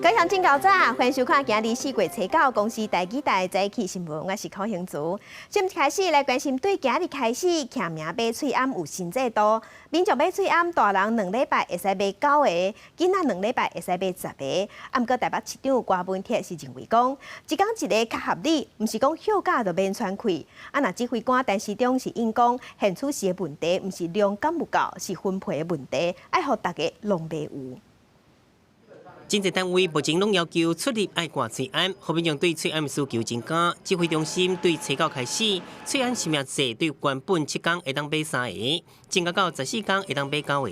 各位鄉親早，歡迎收看今日4月初9公視台語台早起新聞，我是柯興祖。先開始來關心，對今日開始，記名買喙罨有新制度，民眾買喙罨，大人兩禮拜會使買九個，囡仔兩禮拜會使買10個。啊，毋過台北市長柯文哲是認為講，一工一個較合理，毋是講歇甲就免喘氣。啊，若指揮官陳時中是應講，現此時的問題，毋是量敢有夠，是分配的問題，愛予逐家攏買有。真濟單位目前攏要求出入愛掛喙罨，予民眾對喙罨的需求增加。指揮中心對初九開始，喙罨實名制對原本7工會當買三個，增加到14工會當買九個。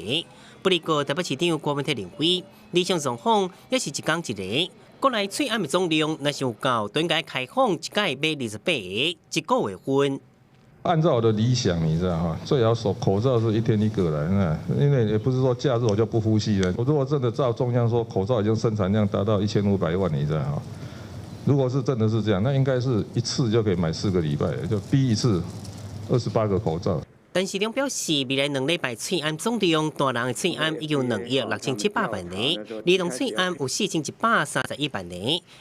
不過台北市長柯文哲認為，理想狀況猶是一工一個。國內喙罨的總量若是有夠，就應該開放一擺買28個，一個月份。按照我的理想，你知道哈，最好手口罩是一天一個來，那因為也不是說假日我就不呼吸了。我如果真的照中央說，口罩已經生產量達到1500萬，你知道哈？如果是真的是這樣，那應該是一次就可以買4個禮拜，就逼一次28個口罩。陳時中表示，未來2禮拜喙罨總量，大人的喙罨已經有2億6700萬個，兒童喙罨有4131萬個，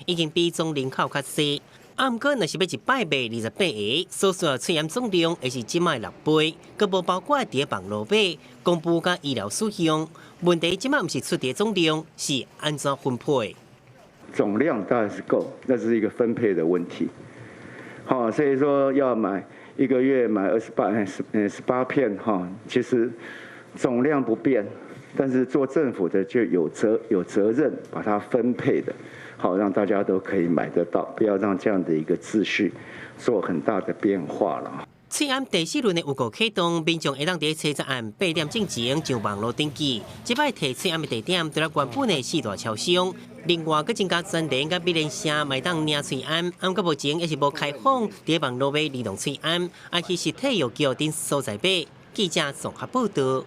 已經比總人口較濟。啊，毋過若是欲一擺賣28個，所需的喙罨總量會是這擺6倍，閣無包括佇網路買、公布佮醫療使用。問題這擺毋是出佇總量，是按怎分配？總量當然是夠，那是一個分配的問題。好，所以說要買一個月買28、18片哈，其實總量不變，但是做政府的就有責任把它分配的。好，讓大家都可以買得到，不要讓這樣的一個秩序做很大的變化了。喙罨第四輪的預購啟動，民眾會當佇初十暗8點鐘前上網路登記。這擺提喙罨的地點，除了原本的四大超商，另外閣增加全聯佮美聯社嘛會當領喙罨。毋過目前猶是無開放佇網路買兒童喙罨，愛去實體藥局等所在買。記者綜合報道。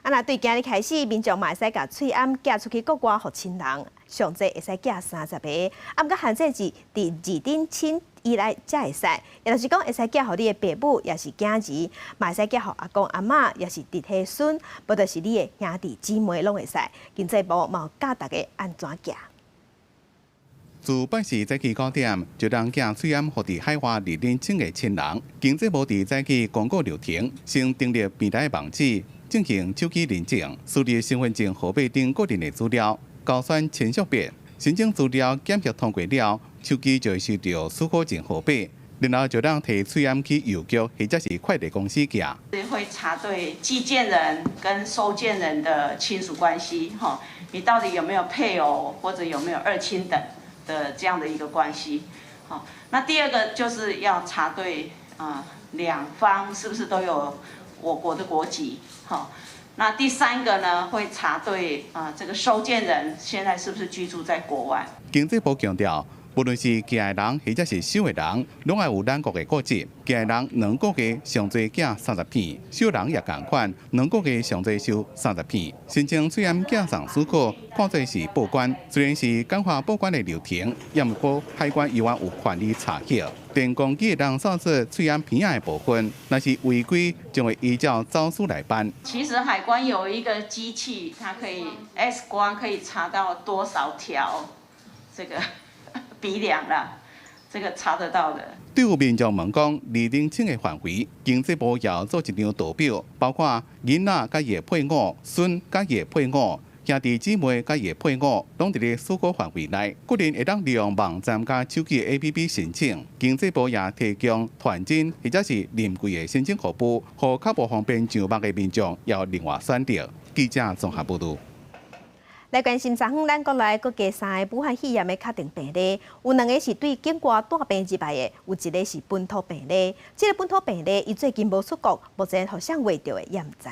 啊，若對今日開始，民眾嘛會使共喙罨寄出去國外予親人，上濟會使寄30個。啊，毋過限制是佇二等親以內才會使，也就是講會使寄予你的爸母，抑是囝兒，嘛會使寄予阿公阿嬤，抑是侄婿孫，無就是你的兄弟姊妹攏會使。經濟部嘛有教大家按怎寄。自拜四早起9點，就通寄喙罨予佇海外二等親的親人。經濟部佇早起公告流程，先登入平台網址，進行手機認證，輸入身份證號碼等個人的資料，勾選親屬別，申請資料檢核通過了，手機就會收到許可證號碼，然後就通提喙罨去郵局或者是快遞公司寄。會查對寄件人跟收件人的親屬關係，哈，你到底有沒有配偶或者有沒有二親等的這樣的一個關係，好，那第二個就是要查對啊，兩方是不是都有我國的國籍，好，那第三個呢，會查對啊，這個收件人現在是不是居住在國外？經濟部強調，無論是寄的人或者是收的人，攏愛有咱國的國籍。寄的人兩個月上濟寄30片，收人也仝款，兩個月上濟收30片。申請喙罨寄送許可，看做是報關，雖然是簡化報關的流程，也毋過海關猶原有權利查核。電工機會當掃做喙罨片仔的部分，若是違規，將會依照走私來辦。其實海關有一個機器，它可以 X 光可以查到多少條這個鼻梁啦，這個查得到的。對有民眾問講，二等親的範圍，經濟部也做一張圖表，包括囡仔佮伊的配偶、孫佮伊的配偶、兄弟姊妹佮伊的配偶，攏佇咧許可範圍內。個人會當利用網站佮手機 APP 申請。經濟部也提供傳真或者是臨櫃的申請服務，予較無方便上網的民眾有另外選擇。記者綜合報道。來關心昨昏咱國內閣加三个武漢肺炎的確診病例，有兩個是對境外帶病入來的，有一個是本土病例。這個本土病例伊最近無出國，目前予啥穢著的也毋知。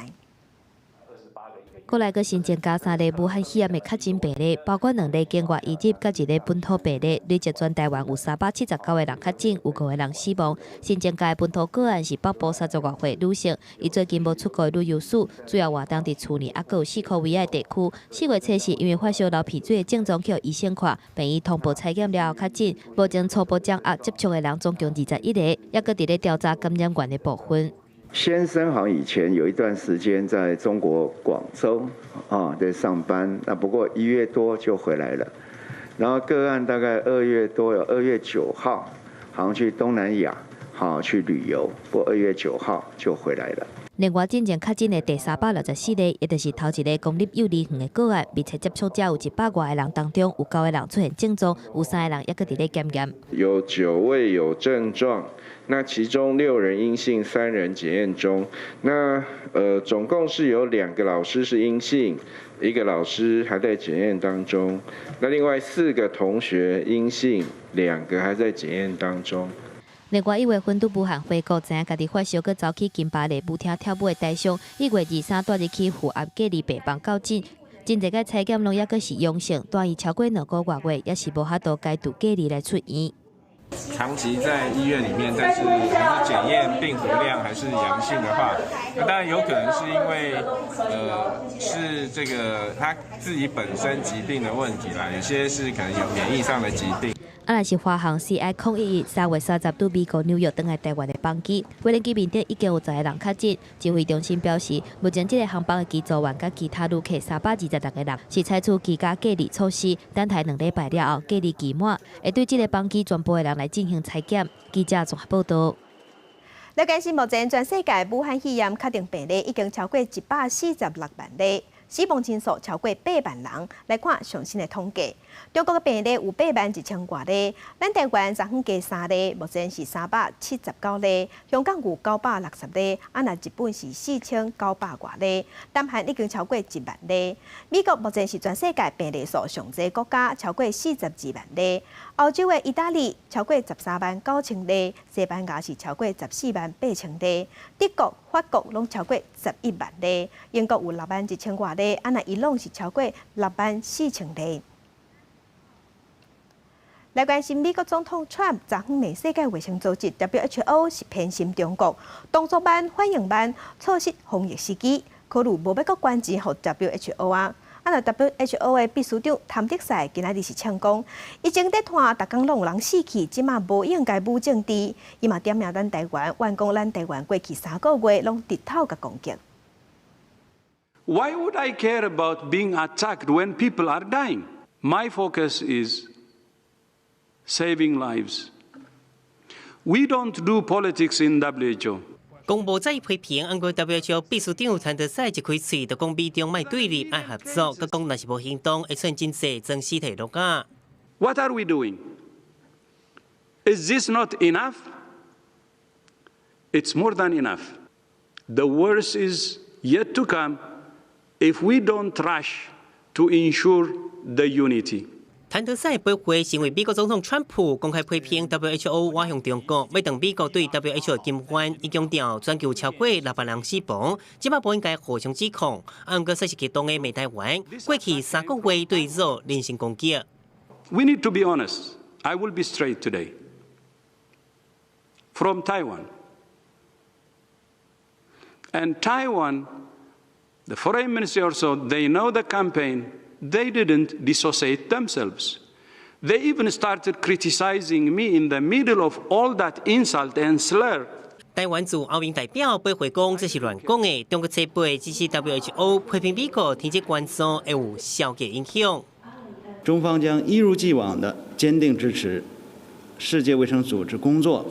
國內閣新增加三例武漢肺炎的確診病例，包括兩例境外移入，佮一个本土病例。累計全台灣有379個人確診，有五個人死亡。新增加的本土個案是北部30外歲女性，伊最近無出國旅遊史，主要活動佇厝內，猶閣有四箍圍仔的地區。4月初四因為發燒流鼻水的症狀去予醫生看，病院通報採檢了後確診。目前初步掌握接觸的人總共21個，猶閣佇咧調查感染源的部分。先生好像以前有一段時間在中國廣州啊在上班，那不過1月多就回來了。然後個案大概2月多，有2月9號，好像去東南亞，好去旅遊，不過2月9號就回來了。另外，進前確診的第364例，也就是頭一个公立幼兒園的個案，密切接觸者有100外個人當中，有九個人出現症狀，有三個人猶閣佇咧檢驗。有9位有症狀，那其中6人陰性，3人檢驗中。那總共是有2個老師是陰性，一個老師還在檢驗當中。那另外4個同學陰性，2個還在檢驗當中。另外，1月份拄武漢回國，知影家己發燒，閣走去金巴利舞廳跳舞的台商，1月23蹛入去負壓隔離病房較診，真濟個採檢攏猶閣是陽性，蹛院超過2個外月，也是無法度解除隔離來出院。長期在醫院裡面，但是還是檢驗病毒量還是陽性的話，那當然有可能是因為，是這個他自己本身疾病的問題啦，有些是可能有免疫上的疾病。啊，若是華航 CI 0113月30對美國紐約轉來台灣的班機，無人機面頂已經有10個人確診。指揮中心表示，目前這个航班的機組員佮其他旅客326個人，是採取居家隔離措施，等待2禮拜了後隔離期滿，會對這个班機全部的人來進行採檢。記者綜合報道。來關心目前全世界武漢肺炎確定病例已經超過146萬例。死亡人數超過8萬人。來看上新的統計，中國的病例有8萬1千外例，咱台灣昨昏加三例，目前是379例；香港有960例，啊若日本是4900外例，南韓已經超過1萬例。美國目前是全世界病例數上濟國家，超過42萬例。歐洲的意大利超過13萬9千例，西班牙是超過14萬8千例，德國、法國攏超過11萬例，英國有6萬1千外例，啊若伊朗是超過6萬4千例。來關心美國總統川普昨昏罵世界衛生組織 WHO 是偏心中國，動作慢、反應慢，錯失防疫時機，考慮無欲閣捐錢予 WHO 啊。啊，若 WHO 的秘書長譚德塞今仔日是嗆講，疫情咧拖，逐工攏有人死去，這馬無應該舞政治。伊嘛點名咱台灣，怨講咱台灣過去3個月攏直透共攻擊。 Why would I care about being attacked when people are dying? My focus is saving lives. We don't do politics in WHO. 講無在意批評，毋過 WHO 秘書長譚德塞一開喙就講美中莫對立，愛合作，閣講若是無行動，會出現真濟裝屍體落架。 What are we doing? Is this not enough? It's more than enough. The worst is yet to come if we don't rush to ensure the unity. 譚德塞回話成為美國總統川普公開批評 WHO 倚向中國，欲斷美國對 WHO 的金援，伊強調全球超過6萬人死亡，這馬無應該互相指控。毋過煞是激動的罵台灣，過去3個月對俄人身攻擊。 We need to be honest. I will be straight today. From Taiwan. And Taiwan, the foreign ministry also, they know the campaign. They didn't dissociate themselves. They even started criticizing me in the middle of all that insult and slur. 台灣駐歐盟代表駁回講這是亂講的，中國冊背支持 WHO 批評美國停止援助會有消極影響。中方將一如既往地堅定支持世界衛生組織工作，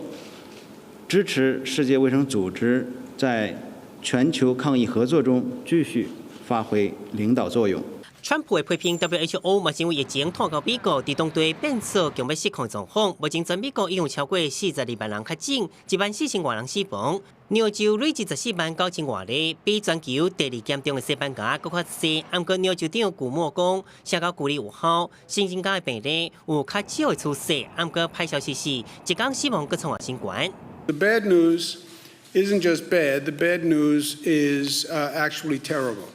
支持世界衛生組織在全球抗疫合作中繼續發揮領導作用。川普的批評 WHO 嘛是因為疫情拖到美國，佇當地變數強欲失控狀況。目前全美國已有超過42萬人確診，1萬4千外人死亡。紐州累計14萬9千外例，比全球第二嚴重的西班牙閣較濟。毋過紐州長古莫講，社交距離有效，新增加的病例有較少的趨勢。毋過歹消息是，一工死亡閣創新高。 The bad news isn't just bad. The bad news is actually terrible.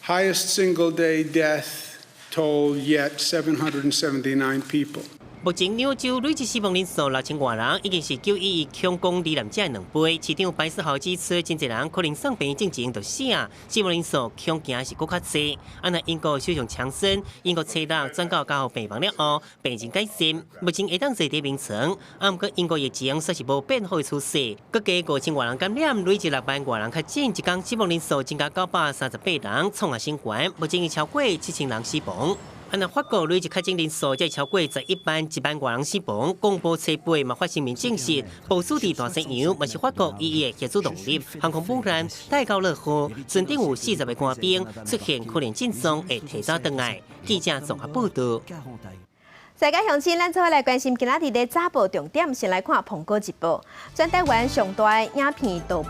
Highest single day death toll yet, 779 people. 目前紐州累計死亡人數6000外人，已經是911恐攻罹難者的2倍。市長白思豪指出，真濟人可能送病院進前就死啊，死亡人數恐驚是閣較濟。啊，若英國首相強生，英國初六轉到加護病房了後，病情改善，目前會當坐佇眠床。啊，毋過英國疫情煞是無變好的趨勢，閣加5000外人感染，累計6萬外人確診，一工死亡人數增加938人，創下新高。目前已超過7000人死亡。啊，若法國累計確診人數才超過11萬1萬外人死亡。公布初八嘛發聲明證實，部署佇大西洋嘛是法國唯一的核子動力航空母艦戴高樂號，船頂有40個官兵出現可能症狀，會提早轉來。記者綜合報道。世界鄉親，咱做伙來關心今仔日的早報重點，先來看《蘋果日報》。全台灣上大的影片盜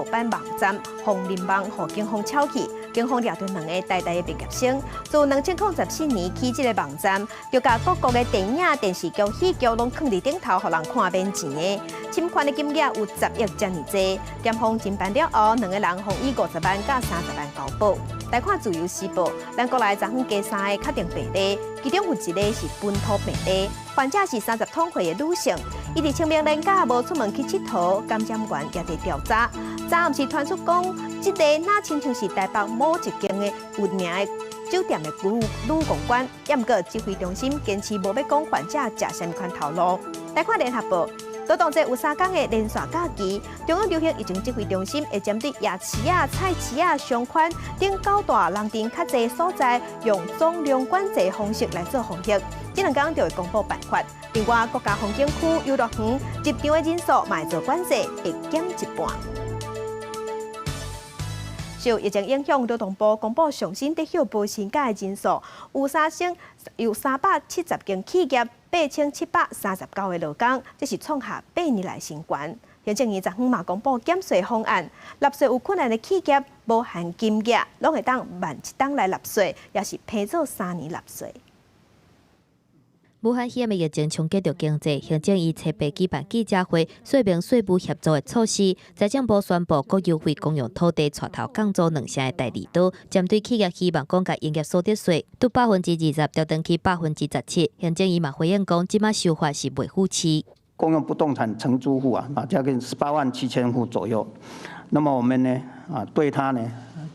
版網站楓林網，予警方抄去，警方掠著兩个台大的畢業生，自2014年起，這个網站就共各國的電影、電視劇、戲劇攏囥佇頂頭，予人看免錢的。侵權的金額有10億遮爾濟。檢方偵辦了後，兩个人予以50萬佮30萬交保。來看《自由時報》，咱國內昨昏加三个確診病例，其中有一个是本土病例，患者是30通歲的女性，伊佇清明連假無出門去𨑨迌，感染源也佇調查。昨暗時傳出講，這个若親像是台北某一間的有名的酒店的女女公關，也毋過指揮中心堅持無欲講患者食啥物款頭路。來看聯合報。勞動節有3工的連續假期，中央流行疫情指揮中心會針對夜市啊、菜市啊、商圈等九大人陣較濟所在，用總量管制方式來做防疫。這2工就會公布辦法。另外，國家風景區、遊樂園入場的人數嘛會做管制，會減一半。受疫情影響，勞動部公布上新得享無薪假的人數，有三千有370間企業，8739個勞工，這是創下8年來新高。行政院昨昏嘛公布減稅方案，納稅有困難的企業，無限金額，攏會當慢一冬來納稅，抑是平做3年納稅。武漢肺炎疫情衝擊著經濟，行政院初八舉辦記者會，說明稅務協助的措施。財政部宣布，閣優惠公用土地帶頭降租2成的大利多，針對企業希望講共營業所得稅，對20%調轉去17%。行政院嘛回應講，這馬修法是袂符持。公用不動產承租戶啊，將近18萬7千戶左右。那麼我們呢，啊，對他呢，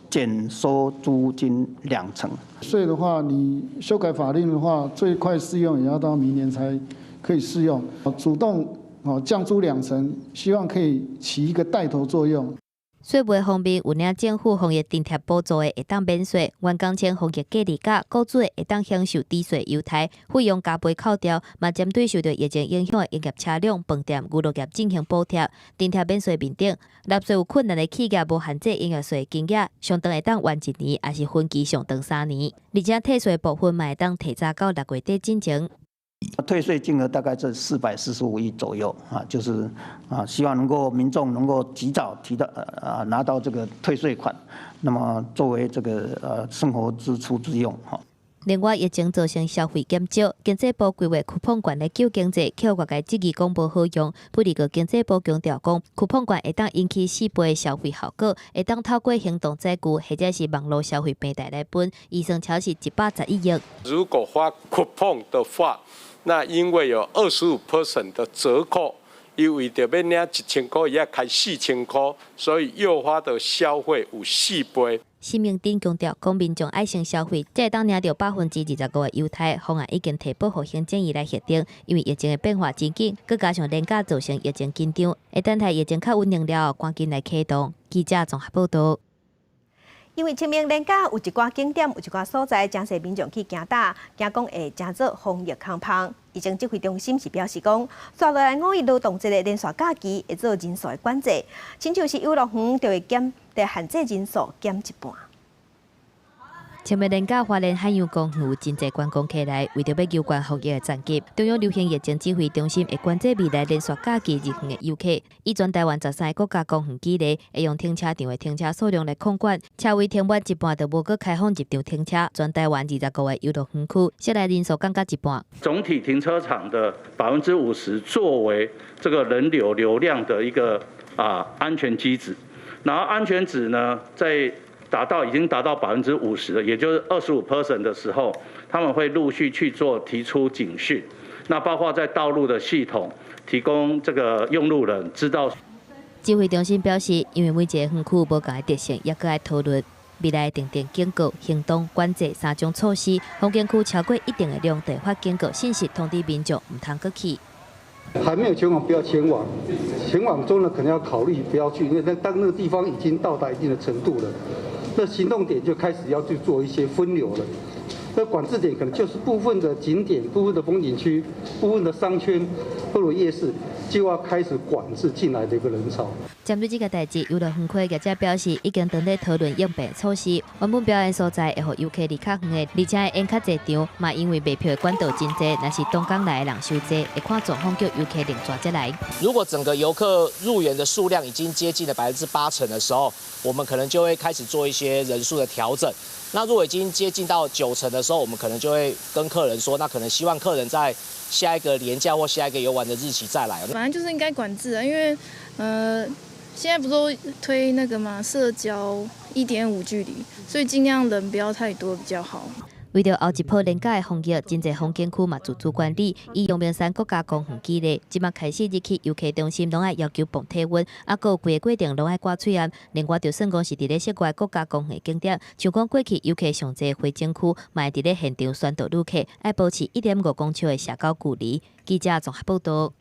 減收租金2成。稅的話，你修改法令的話，最快適用也要到明年才可以適用。主動哦降租2成，希望可以起一個帶頭作用。稅務方面，有領政府防疫津貼補助的會當免稅，員工簽防疫隔離假，雇主會當享受抵稅優待，費用加倍扣掉。嘛針對受著疫情影響的營業車輛、飯店、娛樂業進行補貼，津貼免稅面頂，納稅有困難的企業無限制營業稅金額，上長會當延一年，抑是分期上長3年。而且退稅部分嘛會當提早到6月底進行。退稅金額大概在445億左右啊，就是啊，希望能夠民眾能夠及早提到啊拿到這個退稅款，那麼作為這個生活支出之用哈。另外，疫情造成消費減少，經濟部規劃쿠폰券來救經濟，予外界質疑講無好用。不過，經濟部強調講，쿠폰券會當引起4倍消費效果，會當透過行動載具或者是網路消費平台來分，預算超是111億。如果發 coupon 的話，那因為有25% 的折扣，伊為著欲領1000塊，伊愛開4000塊，所以誘發的消費有4倍。施明德強調，講民眾愛先消費，才會當領著25%的優待。方案已經提報予行政院來核定，因為疫情的變化真緊，閣加上連假造成疫情緊張，會等待疫情較穩定了後，趕緊來啟動。記者綜合報導。因為清明連假有一寡景點，有一寡所在，誠濟民眾去行踏，驚講會成做防疫空縫。疫情指揮中心是表示講，紲落來五一勞動節的連續假期會做人數的管制，親像是遊樂園就會減，得限制人數減一半。清明連假，花蓮海洋公園有真濟觀光客來，為著欲求懸防疫的層級，中央流行疫情指揮中心會管制未來連續假期入園的遊客。以全台灣13个國家公園舉例，會用停車場的停車數量來控管，車位停滿一半就無閣開放入場停車。全台灣25个遊樂園區，設來人數降甲一半。總體停車場的50%作為這個人流流量的一個安全機制，然後安全值呢，在已經達到50%了，也就是25% 的時候，他們會陸續去做提出警訊。那包括在道路的系統，提供這個用路人知道。指揮中心表示，因為每一个園區無仝的特性，猶閣愛討論未來訂定警告、行動、管制三種措施。風景區超過一定的量，就會發警告信息通知民眾毋通閣去。還沒有前往，不要前往。前往中呢，可能要考慮不要去，因為那當那個地方已經到達一定的程度了，那行動點就開始要去做一些分流了。那管制點可能就是部分的景點、部分的風景區、部分的商圈或者夜市，就要開始管制進來的一個人潮。針對這个代誌，遊樂園區業者表示，已經正咧討論應變措施。原本表演所在會予遊客離較遠的，而且會演較濟場，嘛因為賣票的管道真濟，若是當工來的人傷濟，會看狀況叫遊客另轉才來。如果整個遊客入園的數量已經接近了80%的時候，我們可能就會開始做一些人數的調整。那如果已經接近到9成的時候，我們可能就會跟客人說，那可能希望客人在下一個連假或下一個遊玩的日期再來。反正就是應該管制啊，因為，現在不都推那個嘛，社交1.5距離，所以盡量人不要太多比較好。為著後一波連假的防疫，真濟風景區嘛自主管理。以陽明山國家公園舉例，這馬開始入去遊客中心，攏愛要求磅體溫，啊，閣有規个過程攏愛掛喙罨。另外，就算講是佇咧室外國家公園景點，像講過去遊客上濟回景區，嘛會佇咧現場宣導旅客愛保持1.5公尺的社交距離。記者綜合報導。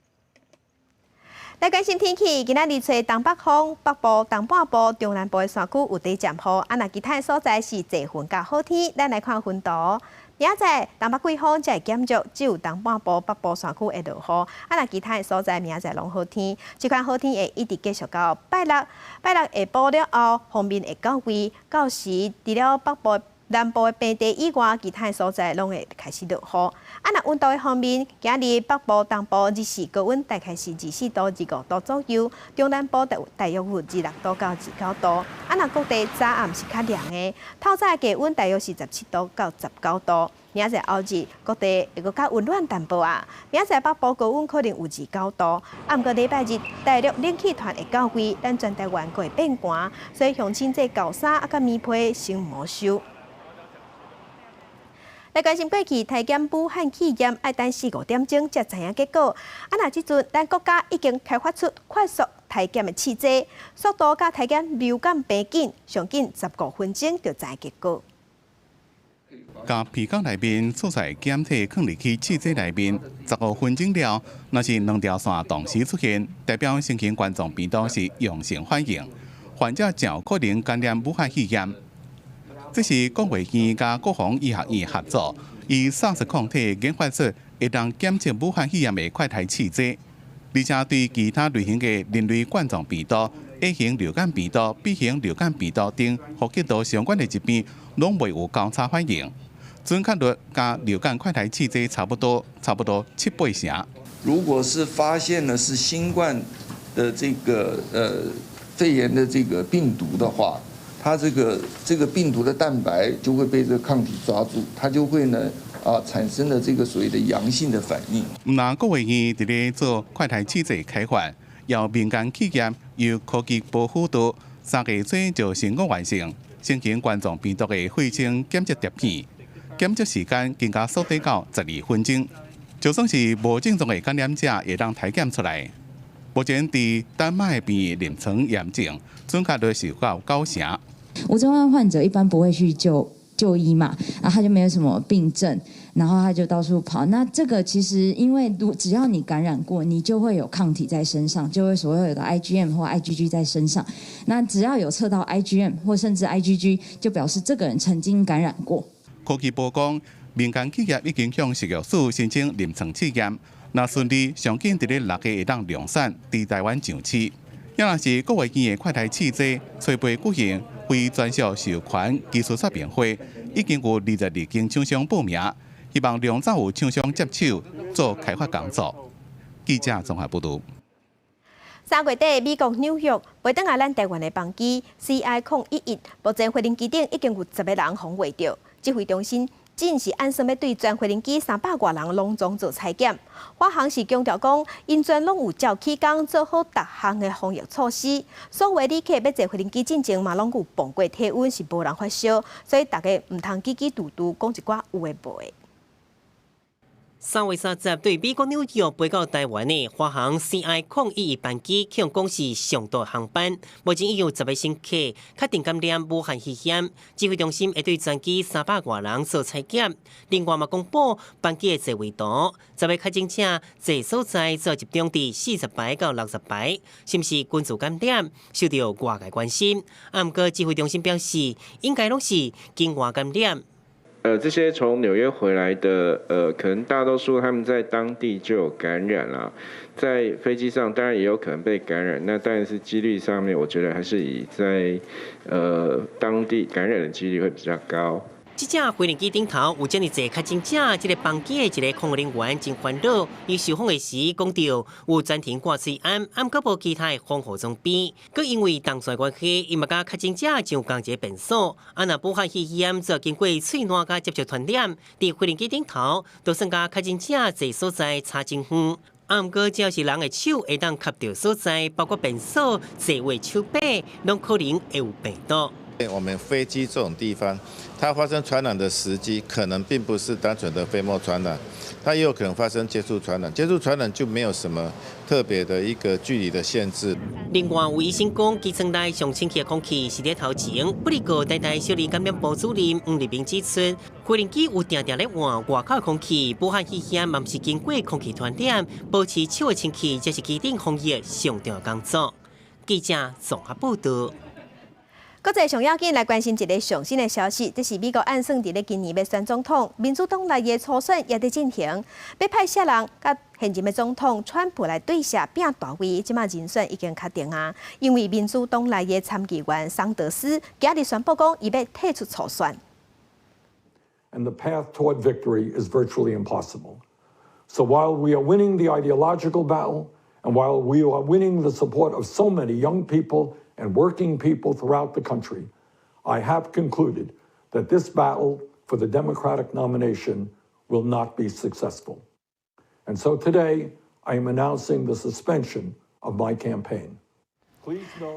來關心天氣，今仔日吹東北風，北部、東半部、中南部的山區有短暫雨，啊，若其他的所在是濟雲佮好天。咱來看雲圖，明仔載東北季風才會減弱，只有東半部、北部山區會落雨，啊，若其他的所在明仔載攏好天。這款好天會一直繼續到拜六，拜六下晡了後，鋒面會到位，到時除了北部、南部的平地以外，其他的所在攏會開始落雨。啊，若溫度的方面，今日北部、東部日時高溫大概是24度、25度左右，中南部大約有26度到29度。啊，若各地早暗是較涼的，透早的低溫大約是17度到19度。明仔載後日各地會閣較溫暖淡薄仔。明仔載北部高溫可能有29度，啊，毋過禮拜日大陸冷氣團會到位，咱全台灣閣會變寒，所以鄉親這厚衫啊佮棉被先毋好收。來關心過去體檢武漢肺炎愛等四五點鐘才知影結果。啊，若這陣咱國家已經開發出快速體檢的試劑，速度佮體檢流感平緊，上緊15分鐘就知結果。共鼻孔內面素材檢體囥入去試劑內面，15分鐘了，若是兩條線同時出現，代表新型冠狀病毒是陽性反應，患者誠有可能感染武漢肺炎。這是國衛院佮國防醫學院合作，以 SARS 抗體研發出會當檢測武漢肺炎的快篩試劑，而且對其他類型的人類冠狀病毒、A 型流感病毒、B 型流感病毒等呼吸道相關的疾病，攏袂有交叉反應。準確率佮流感快篩試劑差不多，差不多七八成。如果是發現了是新冠的這個肺炎的這個病毒的話，它這個病毒的蛋白就會被這個抗體抓住，它就會呢產生了這個所謂的陽性的反應。毋但國衛院佇咧做快篩試劑開發，由民間企業由科技部輔導，3個月內就成功完成新型冠狀病毒的血清檢測碟片，檢測時間更加縮短到12分鐘，就算是無症狀的感染者，會當體檢出來。目前佇丹麥病院臨床驗證，準確率是到9成。無症狀患者一般不會去就醫嘛，然後他就沒有什麼病症，然後他就到處跑。那這個其實因為如只要你感染過，你就會有抗體在身上，就會所謂的 IgM 或 IgG 在身上。那只要有測到 IgM 或甚至 IgG，就表示這個人曾經感染過。科技部講，民間企業已經向食藥署申請臨床試驗，若順利，上緊佇咧6月會當量產佇台灣上市。猶若是國衛院的快篩試劑，初步舉行非專屬授權技術說明會，已經有22間廠商報名，希望量早有廠商接手做開發工作。記者綜合報導。3月底，美國紐約飛轉來咱台灣的班機 CI-011，目前飛行機頂已經有10個人予穢著。指揮中心正是按算欲對全飛行機300外人攏總做採檢。華航是強調講，𪜶全攏有照起工做好逐項的防疫措施。所有旅客欲坐飛行機進前嘛，攏有磅過體溫，是無人發燒，所以大家毋通叽叽嘟嘟講一寡有的無的。3月30對美國紐約飛到台灣的華航 CI-011班機，予人講是上大航班，目前已有10個乘客確定感染武漢肺炎。指揮中心會對全機300外人做採檢。另外嘛公布班機的座位圖，10個確診者坐所在主要集中佇40排到60排，是毋是群聚感染，受著外界關心。啊，毋過指揮中心表示，應該攏是境外感染。這些從紐約回來的，可能大多數他們在當地就有感染啦，在飛機上當然也有可能被感染，那但是幾率上面，我覺得還是以在當地感染的幾率會比較高。這架飛行機頂頭有遮爾濟確診者，這個班機的一個空服人員真煩惱。伊受訪的時講著有專程掛喙罨，毋過無其他的防護裝備。閣因為動線關係，伊嘛佮確診者上仝一个便所。啊，若武漢肺炎就經過喙瀾佮接觸傳染，佇飛行機頂頭就算佮確診者坐所在差真遠。啊，毋過只要是人的手會當吸著所在，包括便所、座位手把，攏可能會有病毒。我們飛機這種地方，它發生傳染的時機可能並不是單純的飛沫傳染，它也有可能發生接觸傳染。接觸傳染就沒有什麼特別的一個距離的限制。另外，有醫生講，機艙內上清氣的空氣是佇頭前。不過，台大小兒感染部主任黃立明指出，飛行機有定定咧換外口空氣，武漢肺炎嘛毋是經過空氣傳染，保持手的清氣，才是機頂防疫上重要工作。記者綜合報道。國際上要緊來關心一个上新的消息，這是美國按算佇咧今年欲選總統，民主黨內的初選也佇進行，欲派啥人佮現任的總統川普來對射拚大位，這馬人選已經確定啊。因為民主黨內的參議員桑德斯今日宣布講，伊欲退出初選。 And the path toward victory is virtually impossible. So while we are winning the ideological battle, and while we are winning the support of so many young people and working people throughout the country, I have concluded that this battle for the Democratic nomination will not be successful. And so today, I am announcing the suspension of my campaign.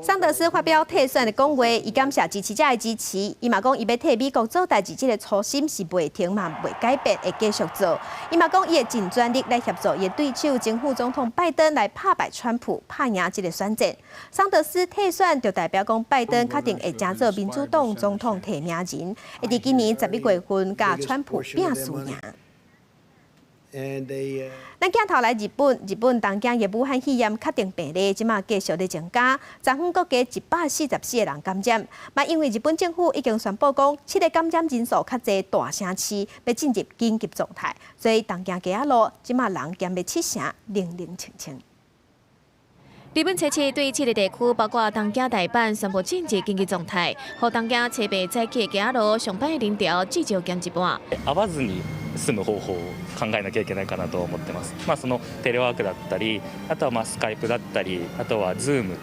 桑德斯發表退選的講話，伊感謝支持者的支持。伊嘛講，伊欲替美國做代誌，這个初心是袂停嘛，袂改變，會繼續做。伊嘛講，伊會盡全力來協助伊的對手前副總統拜登來拍敗川普，拍贏這个選戰。桑德斯退選就代表講，拜登確定會成做民主黨總統提名人，會佇今年11月份佮川普拚輸贏。咱鏡頭來日本，日本東京的武漢肺炎確定病例，這馬繼續咧增加，昨昏閣加144個人感染。嘛，因為日本政府已經宣布講，七个感染人數較濟大城市欲進入緊急狀態，所以東京街仔路這馬人減欲七成，冷冷清清。日本初七對七个地區，包括東京、大阪，宣布進入緊急狀態，予東京初八早起街仔路上班的人潮至少減一半。會わずに済む方法を考えなきゃいけないかなと思ってます。まあ、そのテレワークだったり、あとはまあスカイプだったり、あとはズーム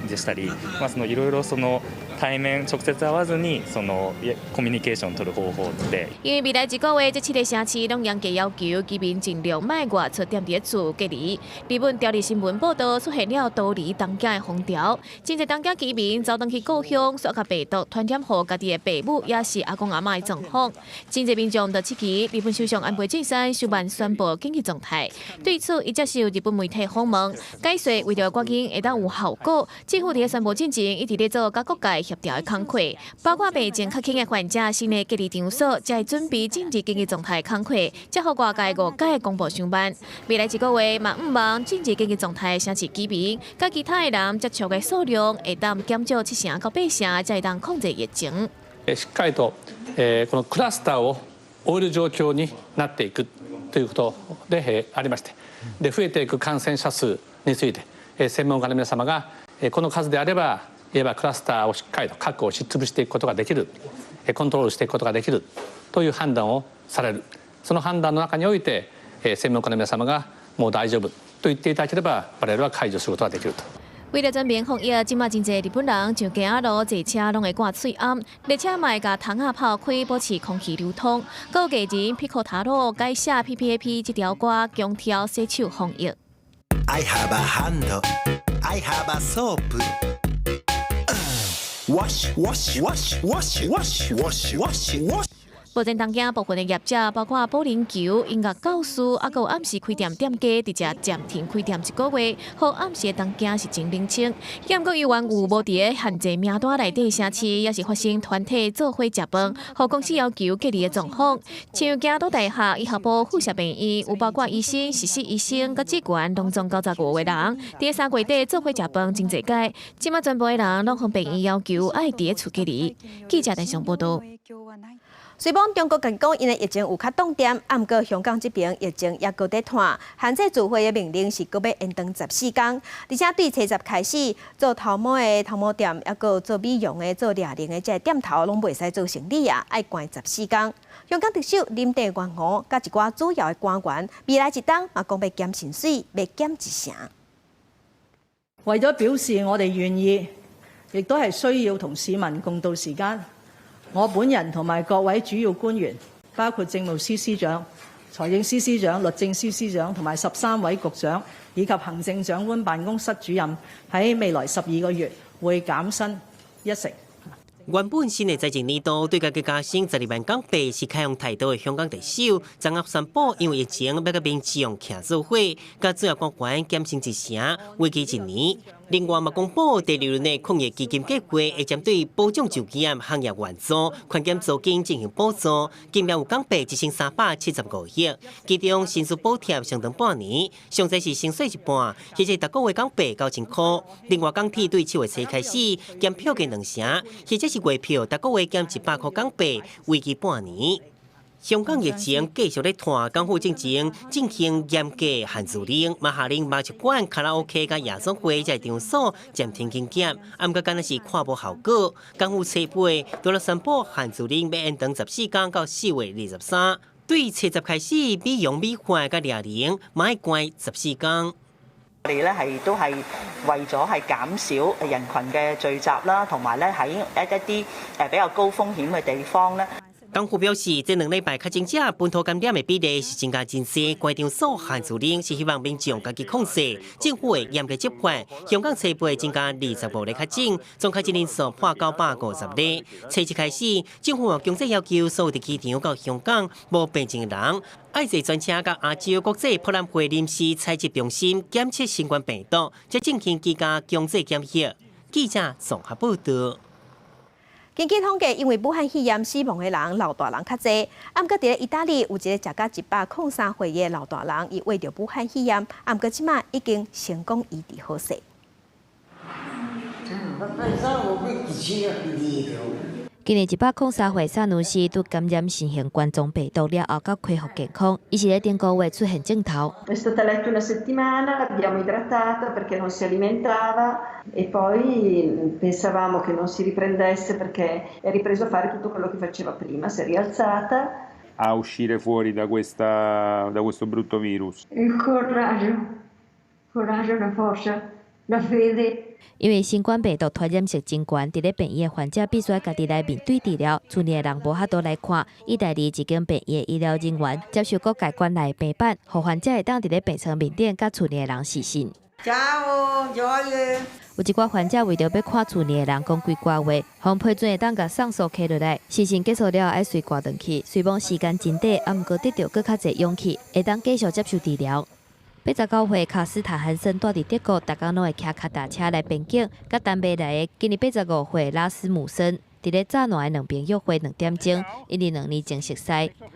でしたり、まあ、そのいろいろその対面直接會わずにそのコミュニケーションを取る方法って。因為未來一個月，這七个城市攏嚴格要求居民盡量莫外出踮佇厝隔離。日本朝日新聞報道出現了逃離東京的風潮，真濟東京居民走轉去故鄉，煞共病毒傳染予家己的爸母，抑是阿公阿嬤的狀況。真濟民眾就質疑日本首相安倍晉三傷慢宣布緊急狀態。對此，伊接受日本媒體訪問，解說為著趕緊會當有效果，政府佇宣布進前一直咧做佮各界協調的工課，包括病情較輕的患者新的隔離場所，才會準備進入緊急狀態工課，才予外界誤解公布傷慢。未來一個月嘛，向望進入緊急狀態城市居民，佮其他的人接觸的數量會當減少七成到八成，才會當控制疫情。しっかりとこのクラスターを終える状況になっていくということでありまして、で増えていく感染者数について専門家の皆様がこの数であればいわばクラスターをしっかりと確保し潰していくことができる、コントロールしていくことができるという判断をされる、その判断の中において専門家の皆様がもう大丈夫と言っていただければ我々は解除することができると。為了全面防疫，這馬真濟日本人上街仔路坐車攏會掛喙罨，列車嘛會共窗仔拋開，保持空氣流通。閣有藝人 Pico 塔羅改寫 PPAP 這條歌，強調洗手防疫。 I have a hand, I have a soap. Wash, wash, wash, wash, wash, wash, wash, wash. 目前東京部分的業者，包括保齡球、音樂教師，抑閣有暗時開店店家，直接暫停開店一個月，予暗時的東京是真冷清。猶閣猶原有無佇限制名單內底城市，也是發生團體做伙食飯，予公司要求隔離的狀況。像京都大學醫學部附設病院，有包括醫生、實習醫生、佮職員，攏總95個人，佇3月底做伙食飯真濟擺，這馬全部的人攏予病院要求愛佇厝隔離。記者電視報道。雖罔中國共講，𪜶的疫情有較擋點，毋過香港這邊疫情猶閣佇湠，限制聚會的命令是閣欲延長14工，而且對初十開始做頭毛的頭毛店，猶閣做美容的、做掠龍的這个店頭攏袂使做生理啊，愛關14工。香港特首林鄭月娥佮一寡主要的官員，未來一冬嘛講欲減薪水，欲減一成。為咗表示我哋願意，亦都係需要同市民共渡時艱。我本人同埋各位主要官員，包括政務司司長、財政司司長、律政司司長同埋13位局長，以及行政長官辦公室主任，喺未來12個月會減薪一成。原本新的財政年度對家己加薪12萬港幣是開放態度的香港特首，昨昏宣布因為疫情欲佮民眾徛做伙，佮主要官員減薪一成，為期一年。另外嘛，公布第二輪的抗疫基金計劃，會針對保障就業、行業援助、寬減租金進行補助，金額有港幣1375億，其中薪資補貼相當半年，上濟是薪水一半，或者逐個月港幣9000箍。另外，港鐵對7月初開始減票價2成，或者是月票逐個月減100箍港幣，為期半年。香港疫情繼續咧湠，港府進前進行嚴格限聚令，嘛下令麻將館、卡拉 OK 佮夜總會這場所暫停營業，毋過敢若是看無效果。港府初八除了宣布限聚令欲延長14工到4月23，對初十開始美容美髮佮掠龍嘛愛關14工。我哋咧係都係為咗係減少人群嘅聚集啦，同埋咧喺一啲比較高風險嘅地方咧。港府表示，這兩禮拜確診者本土感染的比例是增加真濟，關場所限聚令是希望民眾家己控制，政府會嚴格執法。香港初八增加25例確診，總確診人數破950例。初七開始，政府強制要求所有佇機場到香港無病徵的人，愛坐專車到亞洲國際博覽會臨時採集中心檢測新冠病毒，才進行居家強制檢疫。記者綜合報道。根據統計，因為武漢肺炎死亡的人老大人較濟。毋過佇咧意大利有一個食甲103歲的老大人，伊患著武漢肺炎，毋過這馬已經成功醫治好勢。今年103歲薩努西拄感染新型冠狀病毒了後，才恢復健康。伊是咧頂個月出現症頭。 È stata a letto una settimana, l'abbiamo idratata perché non si alimentava e poi pensavamo che non si riprendesse perché è ripreso a fare tutto quello che faceva prima, si è rialzata. A uscire fuori da questo brutto virus. Il coraggio, coraggio, la forza, la fede. 因為新冠病毒傳染性真懸，佇咧病院的患者必須家己來面對治療，厝內的人無法度來看。意大利一間病院的醫療人員接受各界關愛病板，予患者會當佇咧病床面頂佮厝內的人視訊。有一寡患者為著欲看厝內的人講幾寡話，予批准會當共送書揢落來。視訊結束了後，愛隨掛轉去。雖罔時間真短，毋過得著閣較濟勇氣，會當繼續接受治療。89歲卡斯坦漢森蹛佇德國，逐工攏會騎跤踏車來邊境，佮丹麥來的今年85歲拉斯姆森，佇咧柵欄的兩邊約會2點鐘，𪜶佇2年前熟似，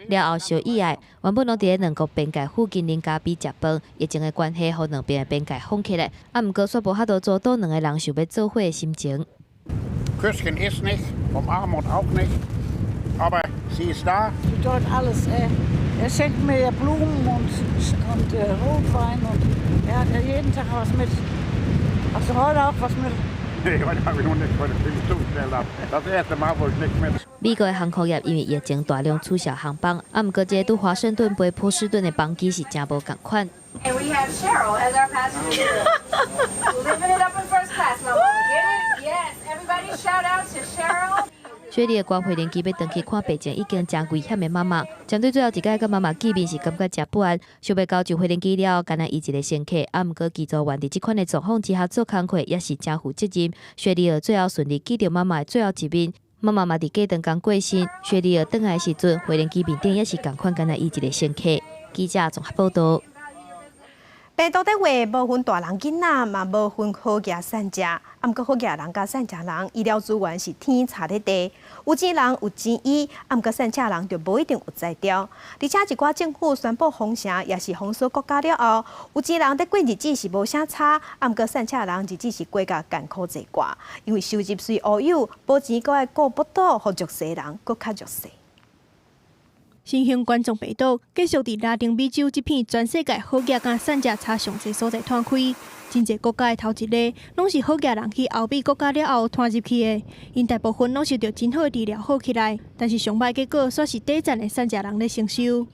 了後相意愛，原本攏佇咧兩國邊界附近啉咖啡食飯，疫情的關係，予兩邊的邊界封起來，毋過煞無法度阻擋兩个人想欲做伙的心情。 Küsschen ist nicht, umarmen auch nicht, aber sie ist da. Sie tut alles. Er schenkt mir ja Blumen und Rotwein und er hat ja jeden Tag was mit. Hast du heute auch was mit? Nee, heute habe ich noch nicht, heute bin ich zu schnell ab. Das erste Mal, wo ich nicht mit. 美國的航空業因為疫情大量取消航班，毋過這個拄華盛頓飛波士頓的班機是誠無仝款。 And we have Cheryl as our passenger. Living it up in first class, my mama. Get it? Yes. Everybody shout out to Cheryl. 雪莉的掛飛輪機欲轉去看病情已經誠危險的媽媽，針對最後一擺佮媽媽見面是感覺誠不安，想欲到上飛輪機了，干焦伊一个乘客，毋過機組員佇這款的狀況之下做工課也是誠負責任。雪莉兒最後順利見著媽媽的最後一面，媽媽嘛佇過長工過身。雪莉兒轉來時陣，飛行機面頂也是仝款，敢若伊一个乘客。記者綜合報道。病毒的話，無分大人囡仔，嘛無分好額散食。啊，毋過好額人佮散食人，醫療資源是天差咧地。有錢人有錢醫，啊，毋過散赤人就無一定有才調。而且一寡政府宣布封城，抑是封鎖國家了後，有錢人佇過日子是無啥差，啊，毋過散赤人日子是過甲艱苦濟掛，因為收入雖烏有，無錢閣愛顧腹肚，予弱勢人閣較弱勢。新型冠狀病毒繼續佇拉丁美洲這片全世界好額佮散食差上濟所在湠開，真濟國家的頭一例，攏是好額人去歐美國家了後傳入去的，𪜶大部分攏受著真好的治療好起來，但是上䆀結果煞是短暫的散食人咧承受。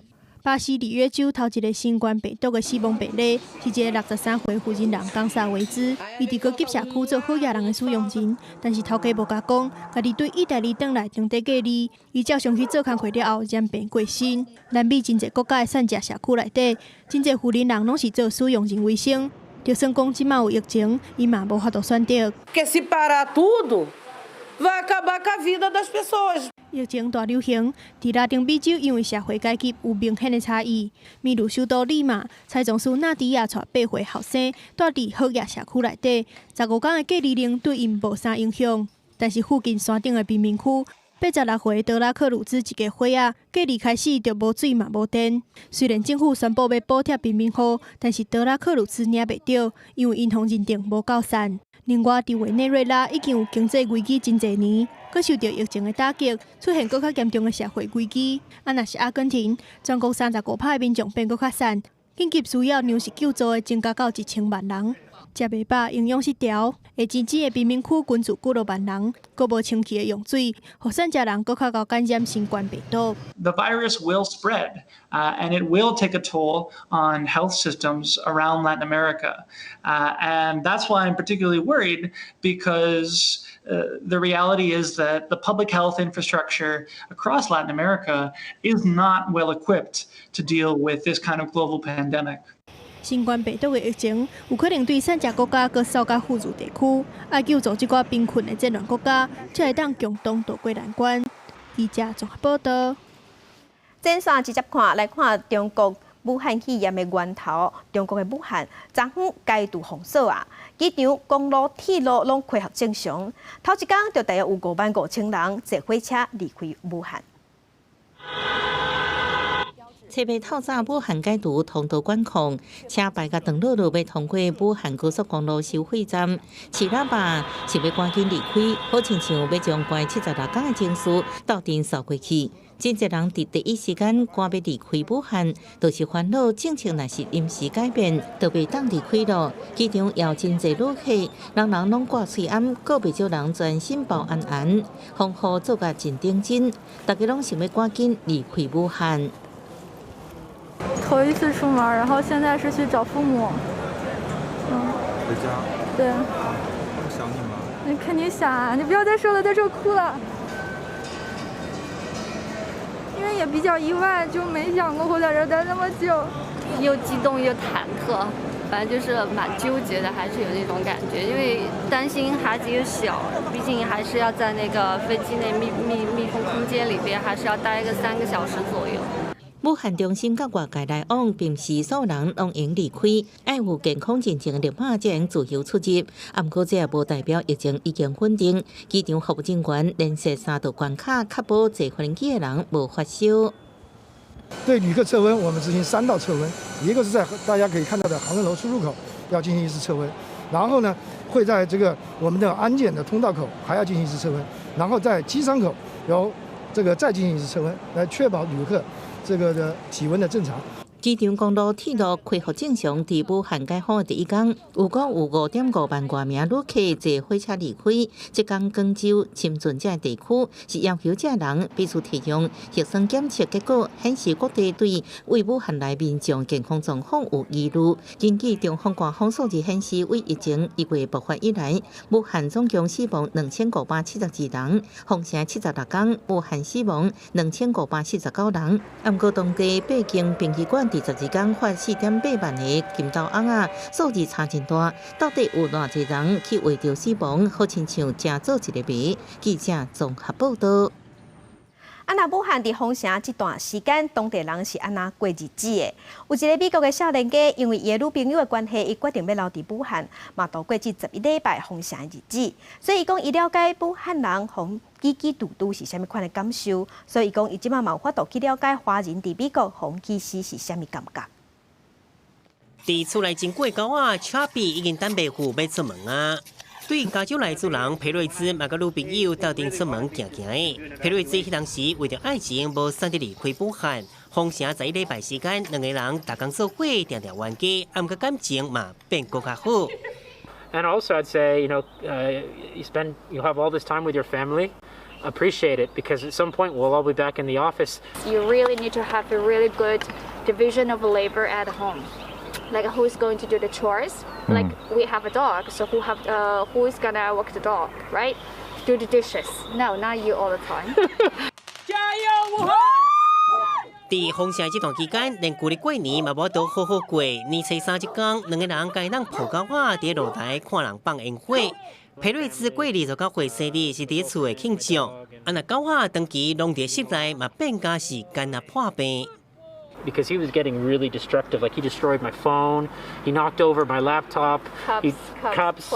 巴西里約州頭一个新冠病毒的死亡病例，是一个63歲婦人人岡薩維茲，伊佇高級社區做好額人的使用人，但是頭家無共講，家己對意大利轉來當地隔離，伊照常去做工課了後染病過身。南美真濟國家的散食社區內底，真濟婦人人攏是做使用人為生，就算講這馬有疫情，伊嘛無法度選擇。 Porque se parar tudo, vai acabar com a vida das pessoas. 疫情大流行，佇拉丁美洲因為社會階級有明顯的差異。秘魯首都利馬，採總師納迪亞帶8歲後生蹛佇好額社區內底，15天的隔離令對𪜶無啥影響。但是附近山頂的貧民區，86歲德拉克魯茲一家伙仔，隔離開始就無水嘛無電。雖然政府宣布欲補貼貧民戶，但是德拉克魯茲領袂著，因為𪜶予認定無夠散。另外，佇委內瑞拉已經有經濟危機真濟年，閣受著疫情的打擊，出現閣較嚴重的社會危機。啊，若是阿根廷，全國35%的民眾變閣較散，緊急需要糧食救助的增加到1000萬人。食袂飽，營養失調，會真濟的貧民區均住幾落萬人，閣無清氣的用水，予散食人閣較𠢕感染新冠病毒。 The virus will spread, and it will take a toll on health systems around Latin America. And that's why I'm particularly worried because the reality is that the public health infrastructure across Latin America is not well equipped to deal with this kind of global pandemic. 新冠病毒的疫情有可能對散食國家閣掃到富裕地區，愛救助這寡貧困的戰亂國家，才會當共同渡過難關。記者綜合報道。前線直接看來看中國武漢肺炎的源頭，中國的武漢昨昏解除封鎖啊，機場、公路、鐵路攏恢復正常。頭一工就大約有5萬5千人坐火車離開武漢。冊八透早武漢解除通道管控，車排甲長路路欲通過武漢高速公路收費站，揤喇叭是欲趕緊離開，好親像欲將關76工的情緒鬥陣掃過去。真濟人佇第一時間趕欲離開武漢，就是煩惱政策若是臨時改變，就袂當離開囉。機場也有真濟旅客，人人攏掛喙罨，閣袂少人全身包絚絚，防護做甲真認真，大家攏想欲趕緊離開武漢。頭一次出門，然後現在是去找父母。回家。對。想你嗎？你肯定想啊！你不要再說了，再說哭了。因為也比較意外，就沒想過會在這待那麼久。又激動又忐忑，反正就是蠻糾結的，還是有那種感覺，因為擔心孩子又小，畢竟還是要在那個飛機內密封空間裏邊，還是要待個3個小時左右。武漢中心佮外界來往，並毋是所有人攏會離開，愛有健康認證的綠碼才能自由出入。啊，毋過這也無代表疫情已經穩定。機場服務人員連續三道關卡，確保坐飛機的人無發燒。對旅客測溫，我們執行三道測溫，一個是在大家可以看到的航站樓出入口要進行一次測溫，然後呢，會在這個我們的安檢的通道口還要進行一次測溫，然後在機艙口由這個再進行一次測溫，來確保旅客這個的體溫的正常。機場公路、鐵路恢復正常。佇武漢解封的第一工，預估有5.5萬外名旅客坐火車離開。這工廣州、深圳這地區是要求這人必須提供核酸檢測結果，顯示各地對對武漢來民眾健康狀況有疑慮。根據中方官方數字顯示，為疫情1月爆發以來，武漢總共死亡2572人，封城76工，武漢死亡2549人。毋過當地北京殯儀館佇佇12工發4.8萬個金豆翁仔，數字差真大。到底有偌濟人去畫著死亡？好親像誠做一个謎。記者綜合報道。啊，若武漢佇封城這段時間，當地人是按怎過日子的？有一个美國的少年家，因為伊的女朋友的關係，伊決定欲留佇武漢，嘛度過這11禮拜封城的日子。所以伊講，伊了解武漢人予擠擠堵堵是啥物款的感受，所以伊講，伊這馬嘛有法度去了解華人佇美國予歧視是啥物感覺。佇厝內真久的狗仔，丘比已經等袂赴欲出門啊！對加州來主人皮瑞茲嘛佮女朋友鬥陣出門行行的。皮瑞茲彼當時為著愛情無選擇離開武漢，封城11禮拜時間，兩个人逐工做伙，定定冤家，啊，毋過感情嘛變閣較好。 And also, I'd say, you have all this time with your family. Appreciate it because at some point we'll all be back in the office. You really need to have a really good division of labor at home. Like who's going to do the chores? Like we have a dog, so who is gonna walk the dog, right? Do the dishes? No, not you all the time. 加油，武漢！佇封城這段期間，連舊曆過年嘛無得好好過。年初三這工，兩个人共人抱狗仔佇露台看人放煙火。皮瑞茲過29歲生日是佇厝的慶祝，啊若狗仔長期攏佇室內，嘛變甲是干焦破病。 Because he was getting really destructive. Like he destroyed my phone, he knocked over my laptop, cups, he, cups,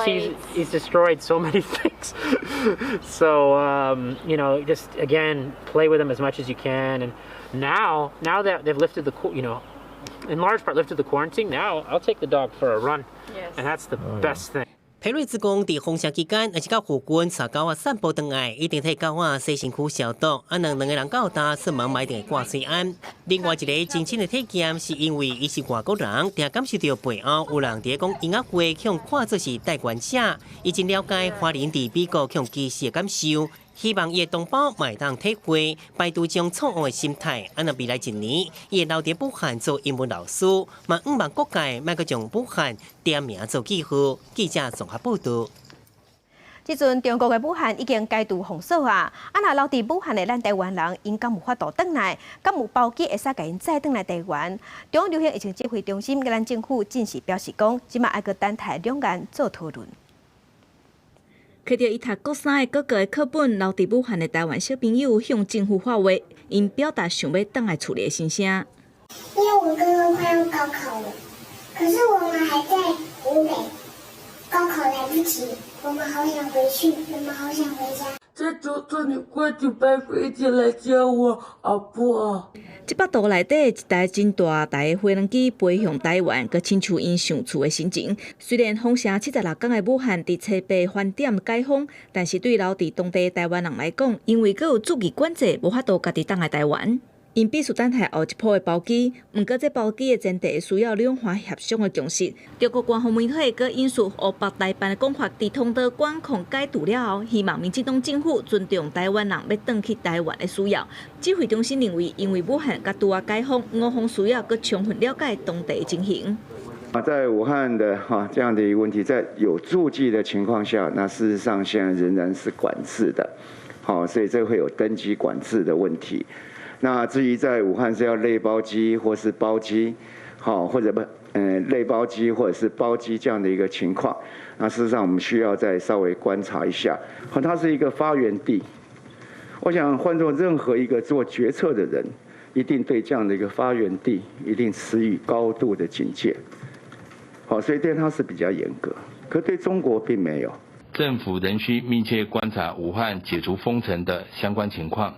he's destroyed so many things. So just again, play with him as much as you can. And now that they've lifted the, in large part lifted the quarantine, now I'll take the dog for a run. And that's the best thing. 皮瑞茲講，佇封城期間，若是到附近帶狗仔散步轉來，一定替狗仔洗身軀消毒。啊，若兩个人鬥焦出門嘛一定會掛喙罨。另外一个真親的體驗，是因為伊是外國人，定感受著背後有人佇咧講音樂會，予看做是帶觀者。伊真了解華人佇美國予歧視的感受，希望伊的同胞嘛會當體會，排除這種錯誤的心態。啊，若未來一年，伊會留佇武漢做英文老師，嘛向望各界莫閣將武漢點名做記號。記者綜合報道。這陣中國的武漢已經解除封鎖啊！啊，若留佇武漢的咱台灣人，𪜶敢有法度轉來？敢有包機會使共𪜶載轉來台灣？中央流行疫情指揮中心佮咱政府正式表示講，這馬愛閣等待兩岸做討論。揢著伊讀國三的哥哥的課本，留佇武漢的台灣小朋友向政府發話，𪜶表達想欲轉來厝裡的心聲。因為我哥哥快要高考了，可是我們還在湖北，高考來不及，我們好想回去，我們好想回家。再求求你快點派飛機來接我，好不好？這幅圖內底一台真大台的飛輪機飛向台灣，閣親像𪜶想厝的心情。雖然封城76工的武漢佇初八翻點解封，但是對留佇當地的台灣人來講，因為閣有駐機管制，無法度家己轉來台灣。𪜶必須等待後一波的包機，毋過這包機的前提需要兩岸協商的共識。中國官方媒體閣引述湖北台辦的講法，佇通道管控解除了後，希望民進黨政府尊重台灣人欲轉去台灣的需要。指揮中心認為，因為武漢佮拄仔解封，我方需要閣充分了解當地的情形。啊，在武漢的哈這樣的一個問題，在有駐機的情況下，那事實上現在仍然是管制的，好，所以這會有登機管制的問題。那至於在武漢是要類包機或是包機，好或者不，類包機或者是包機這樣的一個情況，那事實上我們需要再稍微觀察一下。好，它是一個發源地，我想換做任何一個做決策的人，一定對這樣的一個發源地一定持以高度的警戒。好，所以對它是比較嚴格，可對中國並沒有。政府仍需密切觀察武漢解除封城的相關情況。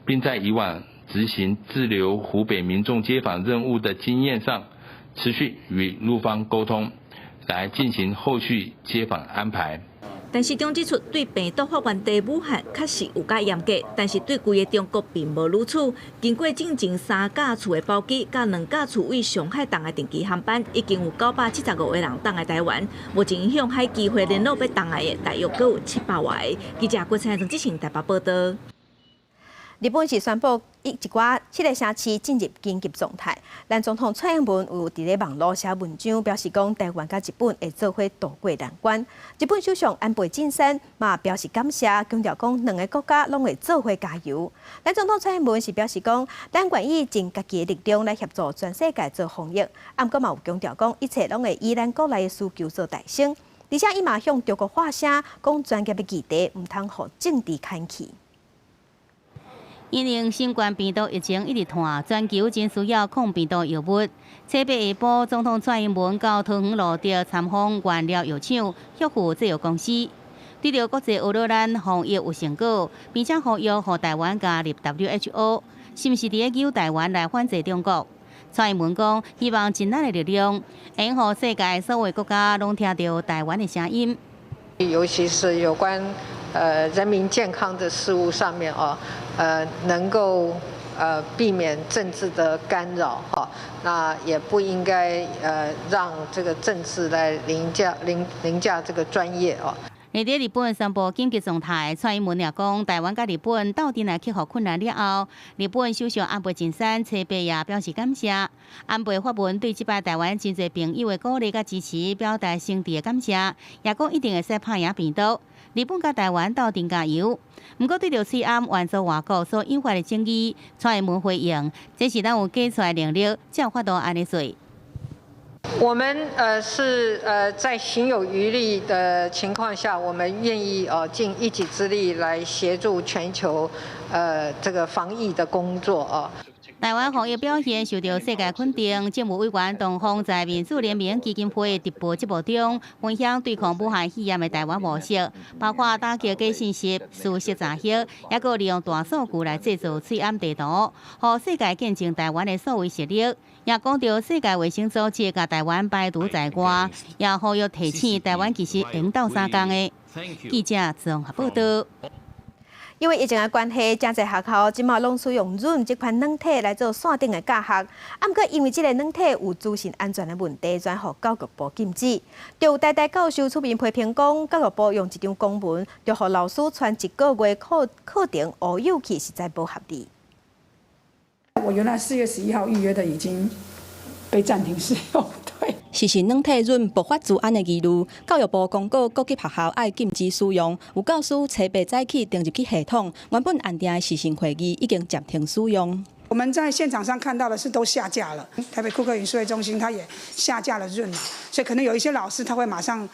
並在以往執行滯留湖北民眾接訪任務的經驗上，持續與陸方溝通，來進行後續接訪安排。陳時中指出，對病毒發源地武漢確實有較嚴格，但是對規个中國並無如此。經過進前三架次的包機，佮兩架次對上海轉來定期航班，已經有975個人轉來台灣。目前向海機會聯絡欲轉來的，大約閣有700外个。記者郭采曾之前台北報道。日本是宣布一寡七个城市進入緊急狀態。咱總統蔡英文有佇咧網路寫文章，表示講台灣佮日本會做伙渡過難關。日本首相安倍晉三嘛表示感謝，強調講兩个國家攏會做伙加油。咱總統蔡英文是表示講，咱願意盡家己的力量來協助全世界做防疫。啊，毋過嘛有強調講，一切攏會以咱國內的需求做代先。而且伊嘛向中國發聲，講專業的議題毋通予政治牽去。因應新冠病毒疫情一直拖，全球真需要抗病毒藥物。初八下晡，總統蔡英文到桃園露德參訪原料藥廠、旭富製藥公司，對著國際呵咾咱防疫有成果，並且呼籲予台灣加入 WHO，是毋是佇咧揪台灣來反制中國？蔡英文講，希望盡咱的力量，會予世界所有國家攏聽著台灣的聲音。尤其是有關人民健康的事務上面哦，能夠避免政治的干擾哈，那也不應該讓這個政治來凌駕這個專業哦。佇咧日本宣布緊急狀態，蔡英文也講，台灣佮日本鬥陣來克服困難了後，日本首相安倍晉三初八也表示感謝。安倍發文對這擺台灣真濟朋友的鼓勵佮支持，表達誠摯的感謝，也講一定會使拍贏病毒。日本佮台灣鬥陣加油。毋過對著喙罨援助外國所引發的爭議，蔡英文回應：這是咱有計出來能力，才有法度按呢做。我們是在行有餘力的情況下，我們願意盡一己之力來協助全球這個防疫的工作啊。台灣防疫表現受到世界肯定，政務委員唐鳳在民主聯盟基金會直播節目中分享對抗武漢肺炎的台灣模式，包括打擊假信息、事實查核，抑閣利用大數據來製造喙罨地圖，予世界見證台灣的數位實力。也講著世界衛生組織共台灣排除在外，也呼籲提醒台灣其實會用鬥相共的。記者綜合報道。因為疫情的關係，誠濟學校這馬攏使用 Zoom 這款軟體來做線頂的教學。啊，毋過因為這个軟體有資訊安全的問題，轉予教育部禁止。就有台大教授出面批評講，教育部用一張公文，就予老師傳一個月課課程烏有去，實在無合理。我原來4月11號預約的已經被暫停使用，對。視訊軟體 Zoom 爆發資安的疑慮，教育部公告各級學校愛禁止使用。有教師初八早起登入去系統，原本按定的視訊會議已經暫停使用。我們在現場上看到的是都下架了，台北庫克雲數位中心它也下架了 Zoom，所以可能有一些老師他會馬上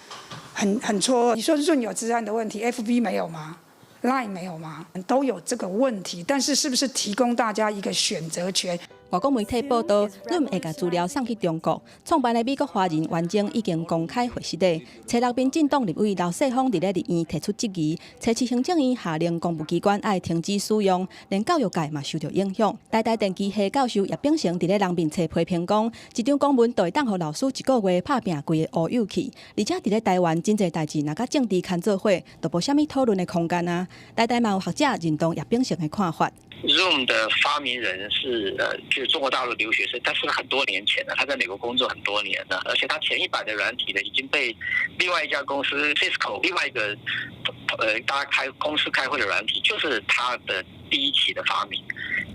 很錯愕。你說 Zoom 有資安的問題，FB 沒有嗎？Line 沒有嗎？都有這個問題，但是是不是提供大家一個選擇權？外國媒體報道，Zoom 會共資料送去中國。創辦的美國華人袁征已經公開回實的。初六，民進黨立委劉世鋒佇咧立院提出質疑，初七行政院下令公務機關愛停止使用，連教育界嘛受著影響。台大電機系教授葉秉成佇咧人面冊批評講，一張公文就會當予老師一個月拍拚規个烏有去，而且佇咧台灣真濟代誌若佮政治牽做伙，就無啥物討論的空間啊。台大嘛有學者認同葉秉成的看法。 Zoom 的發明人是就是中國大陸留學生，但是很多年前了，他在美國工作很多年了，而且他前一版的軟體呢已經被另外一家公司 Cisco 另外一個大家開公司開會的軟體，就是他的第一期的發明。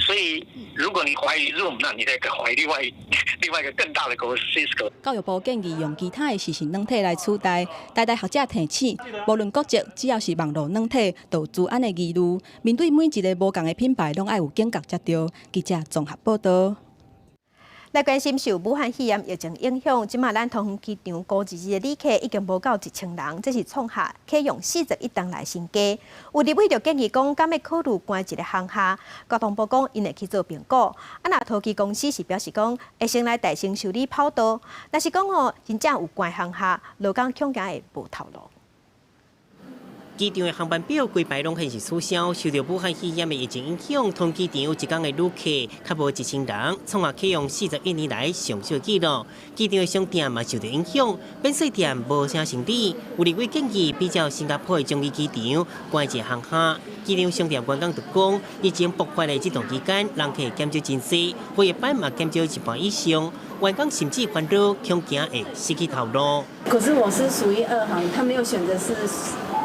所以如果你懷疑 Zoom，那你得懷疑另外一個更大的公司 Cisco。教育部建議用其他的視訊軟體來取代。台大學者提醒，無論國籍，只要是網路軟體，都有資安的疑慮。面對每一个無仝的品牌，攏愛有警覺才對。記者綜合報道。來關心受武漢肺炎疫情影響，這馬咱桃園機場估一日的旅客已經無夠1000人，這是創下啟用41冬來新低。有立委就建議講，敢欲考慮關一个航廈？交通部講，𪜶會去做評估。啊，若桃機公司是表示講，會先來代先修理跑道。若是講吼，真正有關航廈，勞工恐驚會無頭路。機場的航班表規排攏顯示取消，受著武漢肺炎的疫情影響，桃園機場一工的旅客較無1000人，創下啟用41年來上少紀錄。機場的商店嘛受著影響，免稅店無啥生意。有立委建議比照新加坡的樟宜機場關一个航廈，機場商店員工就講，疫情爆發的這段期間，人客減少真濟，每一班嘛減少一半以上，員工甚至煩惱，恐驚會失去頭路。可是我是屬於二航，他沒有選擇是。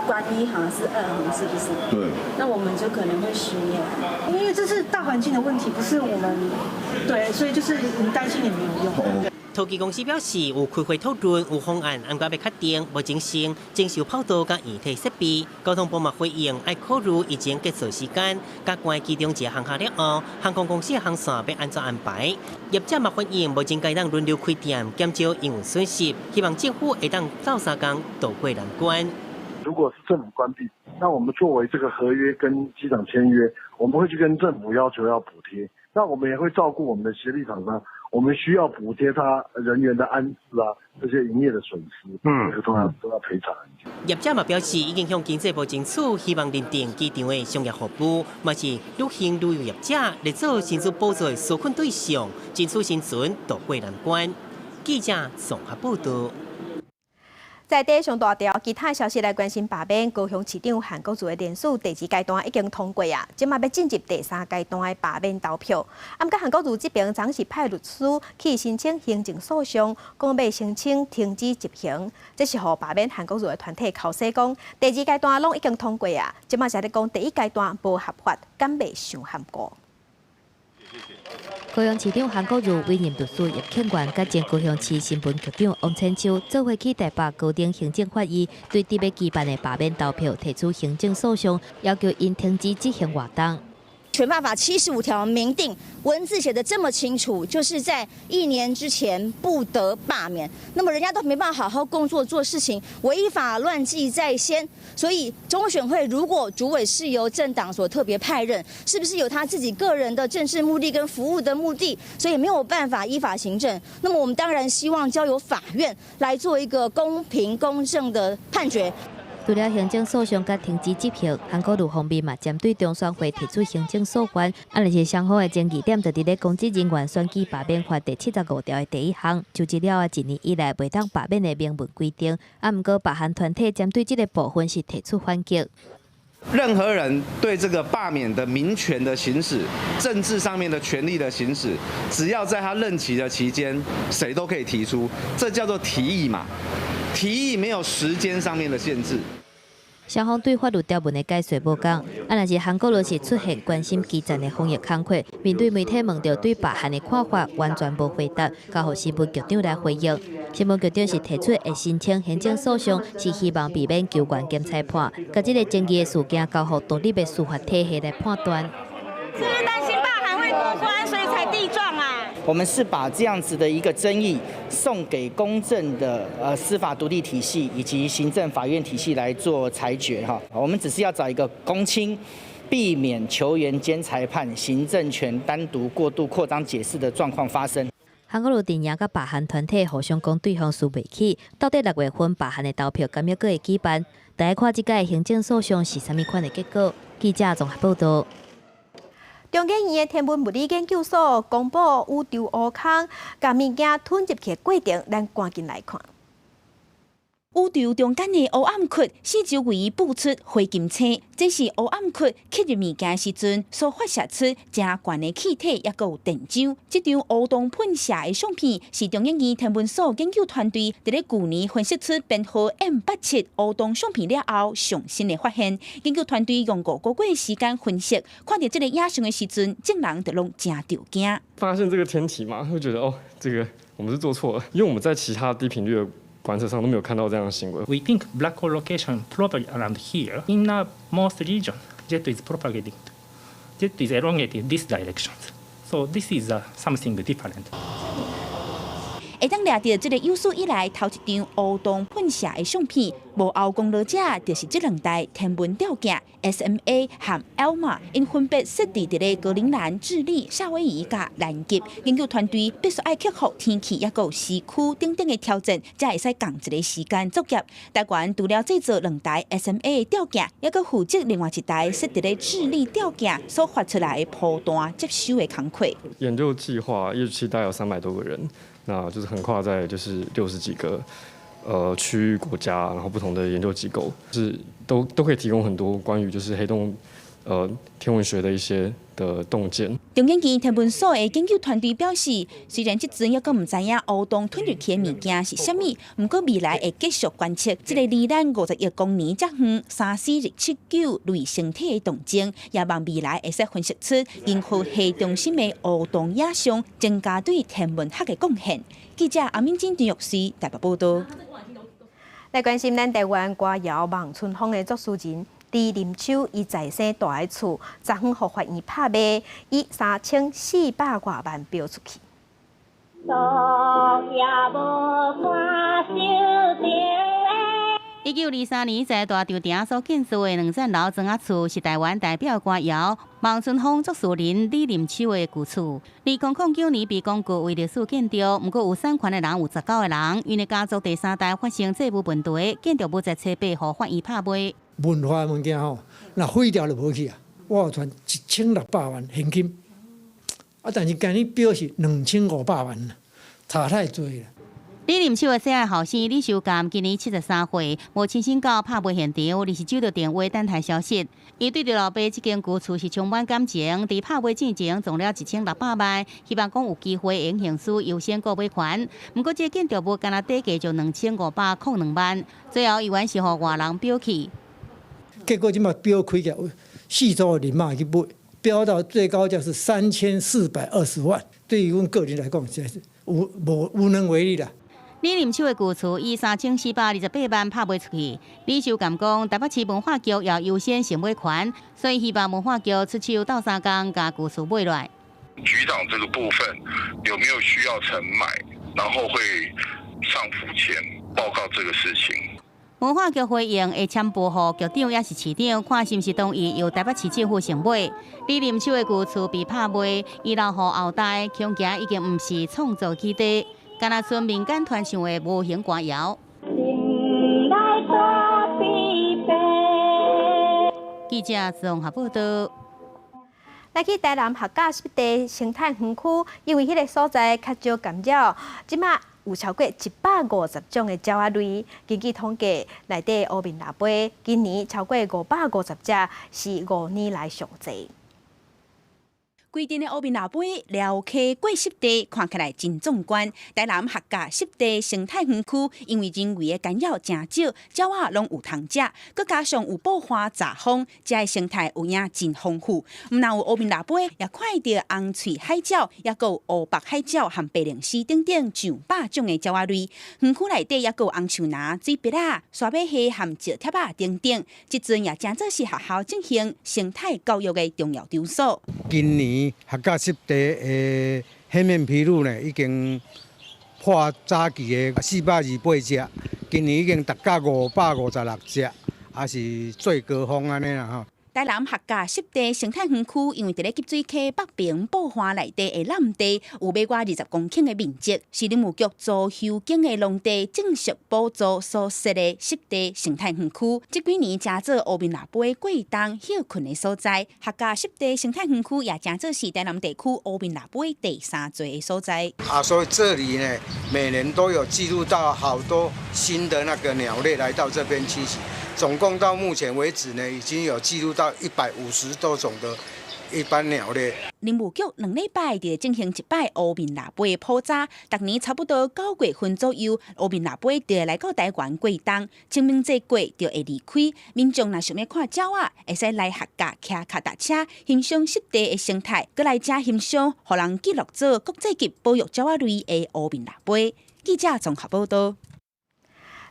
關一航是二航，是不是？對。那我們就可能會失業，因為這是大環境的問題，不是我們，對，所以就是你擔心也沒有用。桃機公司表示，有開會討論，有方案，按欲確定，目前先徵收跑道佮硬體設備。交通部嘛回應，愛考慮疫情結束時間，佮關機中一個航廈了後，航空公司的航線欲按怎安排？業者嘛反映，目前該當輪流開店，減少營運損失，希望政府會當鬥相共渡過難關。如果是政府關閉，那我們作為這個合約跟機場簽約，我們會去跟政府要求要補貼。那我們也會照顧我們的協力廠商，我們需要補貼他人員的安置啊，這些營業的損失，這個都要賠償。業者嘛表示，已經向經濟部爭取，希望認定機場的商業服務，嘛是旅行旅遊業者來做薪資補助的紓困對象，爭取生存渡過難關。記者綜合報道。在地上大條，其他消息來關心罷免高雄市長韓國瑜的連署第二階段已經通過啊，這馬欲進入第三階段的罷免投票。啊，毋過韓國瑜這邊昨是派律師去申請行政訴訟，講欲申請停止執行，這是予罷免韓國瑜的團體剾洗講，第二階段攏已經通過啊，這馬是咧講第一階段無合法，敢袂傷含糊。高雄市長韓國瑜委任律師葉慶元，佮前高雄市新聞局長王千秋，做伙去台北高等行政法院，對佇欲舉辦的罷免投票提出行政訴訟，要求𪜶停止執行活動。選罷法75條明定，文字寫得這麼清楚，就是在一年之前不得罷免。那麼人家都沒辦法好好工作做事情，違法亂紀在先。所以中選會如果主委是由政黨所特別派任，是不是有他自己個人的政治目的跟服務的目的？所以沒有辦法依法行政。那麼我們當然希望交由法院來做一個公平公正的判決。除了行政訴訟佮停止執行，韓國瑜方面嘛針對中選會提出行政訴願，啊，但是雙方的爭議點就佇咧公職人員選舉罷免法第75條的第一項，就職了後一年以內袂當罷免的明文規定。啊，毋過罷韓團體針對這個部分是提出反擊。任何人對這個罷免的民權的行使、政治上面的權利的行使，只要在他任期的期間，誰都可以提出，這叫做提議嘛。提議沒有時間上面的限制。雙方對法律條文的解說無仝，啊，若是韓國瑜是出現關心基層的防疫工課，面對媒體問著對罷韓的看法，完全無回答，交予新聞局長來回應。新聞局長是提出會申請行政訴訟，是希望避免球員兼裁判，共這個爭議的事件交予獨立的司法體系來判斷。是不是擔心罷韓會過關，所以才遞狀啊？我們是把這樣子的一個爭議送給公正的司法獨立體系以及行政法院體系來做裁決哈。我們只是要找一個公親，避免球員兼裁判行政權單獨過度擴張解釋的狀況發生。韓國瑜陣營佮罷韓團體互相講對方輸袂起，到底6月份罷韓的投票敢猶閣會舉辦？大家看這擺行政訴訟是啥物款的結果？記者綜合報道。中研院的天文物理研究所公布宇宙烏空共物件吞入去的過程，咱趕緊來看。宇宙中間的黑暗窟四周圍布出灰金星，這是黑暗窟吸入物件時陣所發射出誠懸的氣體，抑閣有電漿。這張烏洞噴射的相片是中研院天文所研究團隊佇咧舊年分析出編號 M87 烏洞相片了後上新的發現。研究團隊用5個月時間分析，看著這个影像的時陣，眾人就攏誠著驚。發現這個天體嘛，會覺得哦，這個我們是做錯了，因為我們在其他低頻率的觀測上都沒有看到這樣的行為。 We think black hole location probably around here. In the most region, jet is propagating. Jet is elongated this direction. So this is something different. 會當掠著這个有史以來頭一張烏洞噴射的相片，幕後功勞者就是這兩台天文吊鏡 SMA 和 ALMA，𪜶分別設置佇咧格陵蘭、智利、夏威夷佮南極。研究團隊必須愛克服天氣抑閣有時區等等的挑戰，才會使仝一个時間作業。台灣除了製造兩台 SMA 吊鏡，抑閣負責另外一台設佇咧智利吊鏡所發出來的波段接收的工課。研究計劃一期大概有300多個人。那就是橫跨在就是60幾個區域國家，然後不同的研究機構，是都可以提供很多關於就是黑洞天文學的一些的洞見。中研院天文所的研究團隊表示，雖然這陣猶閣毋知影黑洞吞入去的物件是啥物，毋過未來會繼續觀測這个離咱50億光年遮遠34279類星體的動靜，也望未來會使分析出銀河系中心的黑洞影像，增加對天文學的貢獻。記者阿敏珍、陳玉詩台北報道。來關心咱台灣歌謠望春風的作詞人李林秋，伊在生蹛的厝，昨昏予法院拍賣，以3400外萬標出去。昨夜無看小1923年在大稻埕所建造的兩層樓磚仔厝，是台灣代表歌謠望春風作詞人李林秋的舊厝。2009年被公告為歷史建築，毋過有產權的人有19個人，𪜶的家族第三代發生債務問題，建築物在初八予法院拍賣。文化物件吼，若毀掉就無去啊！我有傳1600萬現金，啊，但是今年標是2500萬，差太濟啦。李林秋的細漢後生李修甘今年73歲，無親身到拍賣現場，而是收著電話等待消息。伊對著老爸這間舊厝是充滿感情，佇拍賣之前賺了1600萬，希望講有機會用行使優先購買權。毋過這個建築物干焦底價就2502萬，最後猶原是予外人標去。結果這馬標開起來，四周的人馬去買，標到最高價是3420萬。對於阮個人來講，實在是無能為力啦。李林秋的舊厝以3428萬拍賣出去。李修甘講，台北市文化局要優先先買權，所以希望文化局出手鬥相共，共舊厝買落來。局長這個部分有沒有需要承買，然後會上府前報告這個事情。文化局回應會簽報予局長，抑是市長，看是毋是同意由台北市政府承買。李林秋的舊厝被拍賣，伊留予後代，恐驚已經毋是創作基地。敢若賰民間傳唱的無形歌謠。記者綜合報道。來去台南客家濕地生態園區，因為彼个所在較少干擾，這馬有超過150種的鳥仔類。根據統計，內底烏面蜊仔今年超過550隻，是5年來上濟。規陣的烏面蜊仔寮溪過濕地，看起來真壯觀。台南客家濕地生態園區，因為人為的干擾誠少，鳥仔攏有通食，閣加上有捕花閘風，遮的生態有影真豐富。毋但有烏面蜊仔，也看著紅喙海鳥，抑閣有烏白海鳥和白鷺鷥等等上百種的鳥仔類。園區內底抑閣有紅樹林、水筆仔、沙尾蝦和石帖仔等等，這陣也誠做是學校進行生態教育的重要場所。今年客家濕地的黑面琵鷺呢，已經破早期的428隻，今年已經達到556隻，也是最高峰按呢啦吼。台南客家濕地生態園區，因為佇咧急水溪北爿埔華內底的濫地，有欲外20公頃的面積，是林務局租休耕的農地正式補助所設的濕地生態園區。這幾年誠做烏面蜊仔過冬歇睏的所在。客家濕地生態園區也誠做是台南地區烏面蜊仔第三濟的所在。啊，所以這裡呢，每年都有記錄到好多新的那個鳥類來到這邊棲息。總共到目前為止呢，已經有記錄到150多種的一般鳥類。林務局兩禮拜就會進行一擺烏面蜊仔普查，逐年差不多9月份左右，烏面蜊仔就會來到台灣過冬，清明節過就會離開。民眾若想欲看鳥仔，會使來客家騎腳踏車欣賞濕地的生態，閣來遮欣賞，予人記錄做國際級保育鳥仔類的烏面蜊仔。記者綜合報道。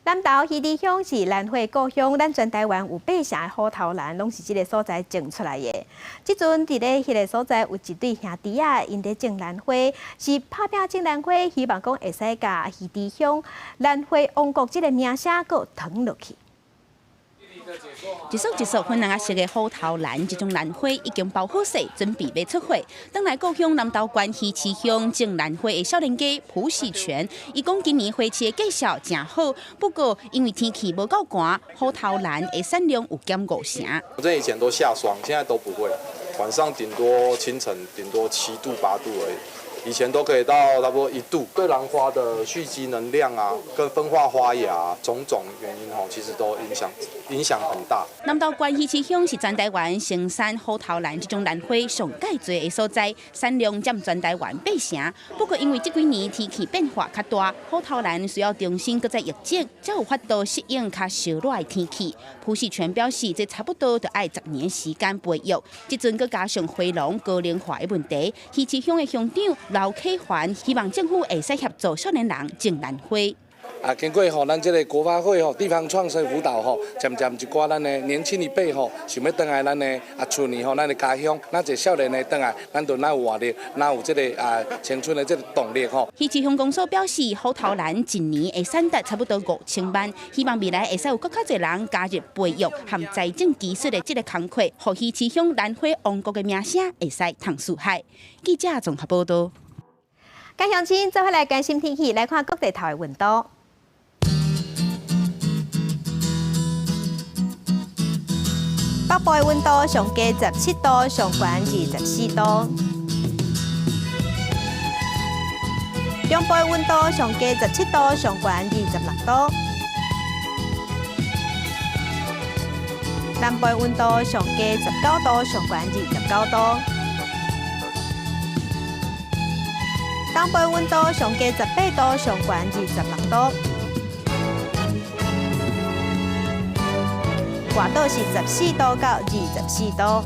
南投魚池鄉是蘭花故鄉，咱全台灣有八成的虎頭蘭攏是這个所在種出來的。這陣佇咧彼个所在有一對兄弟仔，𪜶佇種蘭花，是拍拚種蘭花，希望講會使共魚池鄉蘭花王國這个名聲閣騰落去。一束一束粉紅色的虎頭蘭，這種蘭花已經包好勢，準備欲出貨。轉來故鄉南投縣魚池鄉種蘭花的少年家朴喜全，伊講今年花市的績效誠好，不過因為天氣無夠寒，虎頭蘭的產量有減5成。我這以前都下霜，現在都不會，晚上頂多清晨頂多7度8度而已。以前都可以到差不多1度。對蘭花的蓄積能量啊，跟分化花芽種種原因吼，其實都影響很大。南投縣魚池鄉是全台灣生產虎頭蘭這種蘭花上蓋濟的所在，產量佔全台灣8成。不過因為這幾年天氣變化較大，虎頭蘭需要重新閣再育種，才有法度適應較燒熱的天氣。蒲世全表示，這差不多就愛10年時間培育。這陣閣加上花農高齡化的問題，魚池鄉的鄉長劉啟環希望政府會使協助少年人種蘭花。啊，經過吼，咱這個國發會吼，地方創生輔導吼，漸漸一寡咱的年輕一輩吼，想欲轉來咱的啊村里吼，咱的家鄉，咱一個少年的轉來，咱就哪有活力，哪有這個啊青春的這個動力吼。魚池鄉公所表示，虎頭蘭一年會產值差不多5000萬，希望未來會使有閣較濟人加入培育和栽種技術的這個工課，予魚池鄉蘭花王國的名聲會使通四海。記者綜合報道。各鄉親，做伙來關心天氣，來看各地頭的溫度。北部的溫度上低17度，上懸24度。中部的溫度上低17度，上懸26度。南部的溫度上低19度，上懸29度。東部溫度上低18度，上懸26度。外島是14度到24度。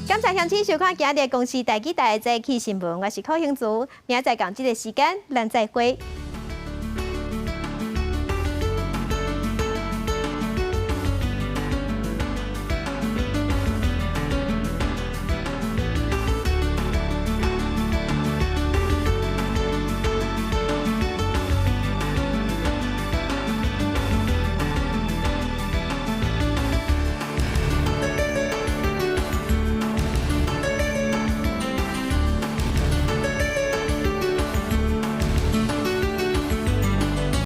感謝鄉親收看今日公視台語台的早起新聞，我是柯興竹，明仔載仝這個時間，咱再會。